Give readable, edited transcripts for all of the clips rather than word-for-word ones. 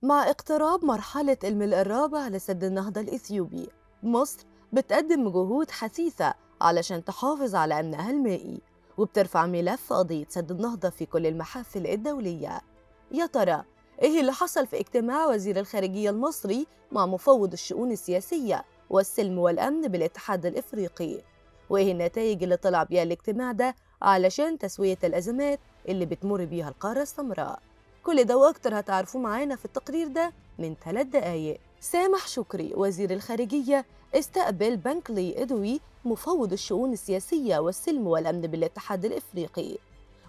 مع اقتراب مرحلة الملء الرابع لسد النهضة الإثيوبي، مصر بتقدم جهود حثيثة علشان تحافظ على أمنها المائي، وبترفع ملف قضية سد النهضة في كل المحافل الدولية. يا ترى إيه اللي حصل في اجتماع وزير الخارجية المصري مع مفوض الشؤون السياسية والسلم والأمن بالاتحاد الإفريقي؟ وإيه النتائج اللي طلع بيها الاجتماع ده علشان تسوية الأزمات اللي بتمر بيها القارة السمراء؟ كل ده وأكتر هتعرفوه معانا في التقرير ده من 3 دقايق. سامح شكري وزير الخارجية استقبل بانكلي إدوي مفوض الشؤون السياسية والسلم والأمن بالاتحاد الإفريقي.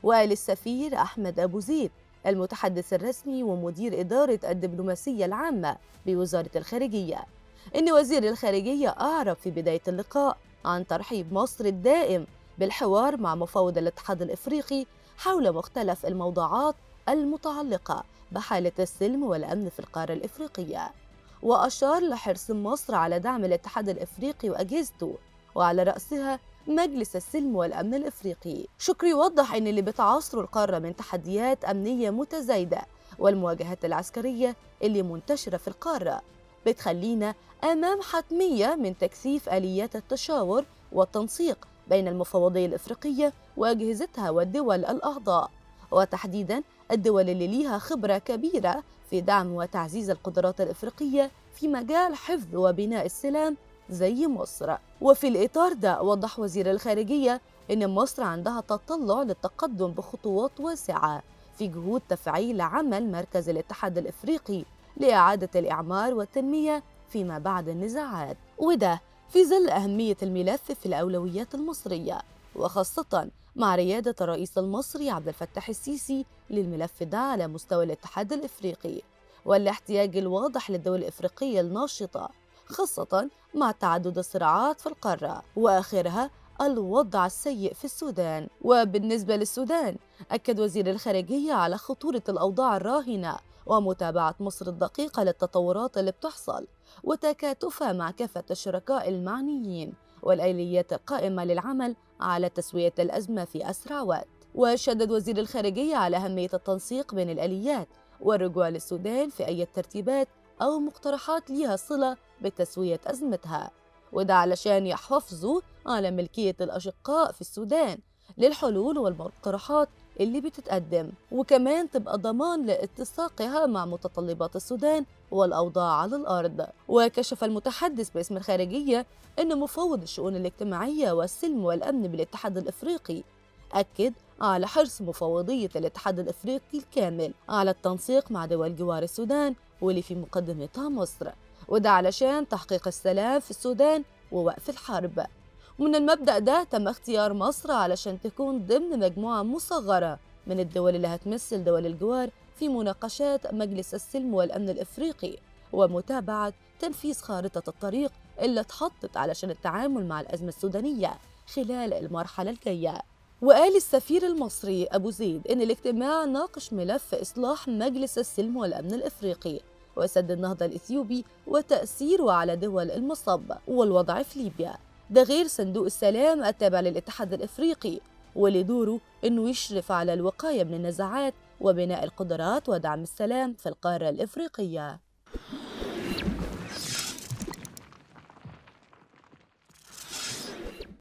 وقال السفير أحمد أبو زيد المتحدث الرسمي ومدير إدارة الدبلوماسية العامة بوزارة الخارجية إن وزير الخارجية أعرب في بداية اللقاء عن ترحيب مصر الدائم بالحوار مع مفوض الاتحاد الإفريقي حول مختلف الموضوعات المتعلقة بحالة السلم والأمن في القارة الإفريقية، وأشار لحرص مصر على دعم الاتحاد الإفريقي وأجهزته وعلى رأسها مجلس السلم والأمن الإفريقي. شكري وضح إن اللي بتعاصره القارة من تحديات أمنية متزايدة والمواجهات العسكرية اللي منتشرة في القارة بتخلينا أمام حتمية من تكثيف آليات التشاور والتنسيق بين المفوضية الإفريقية وأجهزتها والدول الأعضاء، وتحديداً الدول اللي ليها خبرة كبيرة في دعم وتعزيز القدرات الإفريقية في مجال حفظ وبناء السلام زي مصر. وفي الإطار ده وضح وزير الخارجية إن مصر عندها تطلع للتقدم بخطوات واسعة في جهود تفعيل عمل مركز الاتحاد الإفريقي لإعادة الإعمار والتنمية فيما بعد النزاعات، وده في ظل أهمية الملف في الأولويات المصرية، وخاصة مع ريادة الرئيس المصري عبد الفتاح السيسي للملف ده على مستوى الاتحاد الإفريقي، والاحتياج الواضح للدول الإفريقية الناشطة خاصة مع تعدد الصراعات في القارة وآخرها الوضع السيء في السودان. وبالنسبة للسودان أكد وزير الخارجية على خطورة الأوضاع الراهنة ومتابعة مصر الدقيقة للتطورات اللي بتحصل وتكاتفها مع كافة الشركاء المعنيين والآليات القائمة للعمل على تسوية الأزمة في أسرع وقت. وشدد وزير الخارجية على أهمية التنسيق بين الآليات والرجوع للسودان في أي ترتيبات أو مقترحات ليها صلة بتسوية أزمتها، وده علشان يحافظوا على ملكية الأشقاء في السودان للحلول والمقترحات اللي بتتقدم، وكمان تبقى ضمان لاتساقها مع متطلبات السودان والأوضاع على الأرض. وكشف المتحدث باسم الخارجية أن مفوض الشؤون الاجتماعية والسلم والأمن بالاتحاد الإفريقي أكد على حرص مفوضية الاتحاد الإفريقي الكامل على التنسيق مع دول جوار السودان واللي في مقدمتها مصر، وده علشان تحقيق السلام في السودان ووقف الحرب. ومن المبدأ ده تم اختيار مصر علشان تكون ضمن مجموعة مصغرة من الدول اللي هتمثل دول الجوار في مناقشات مجلس السلم والأمن الإفريقي ومتابعة تنفيذ خارطة الطريق اللي اتحطت علشان التعامل مع الأزمة السودانية خلال المرحلة الجاية. وقال السفير المصري أبو زيد إن الاجتماع ناقش ملف إصلاح مجلس السلم والأمن الإفريقي وسد النهضة الإثيوبي وتأثيره على دول المصب والوضع في ليبيا، ده غير صندوق السلام التابع للاتحاد الإفريقي واللي دوره إنه يشرف على الوقاية من النزاعات وبناء القدرات ودعم السلام في القارة الإفريقية.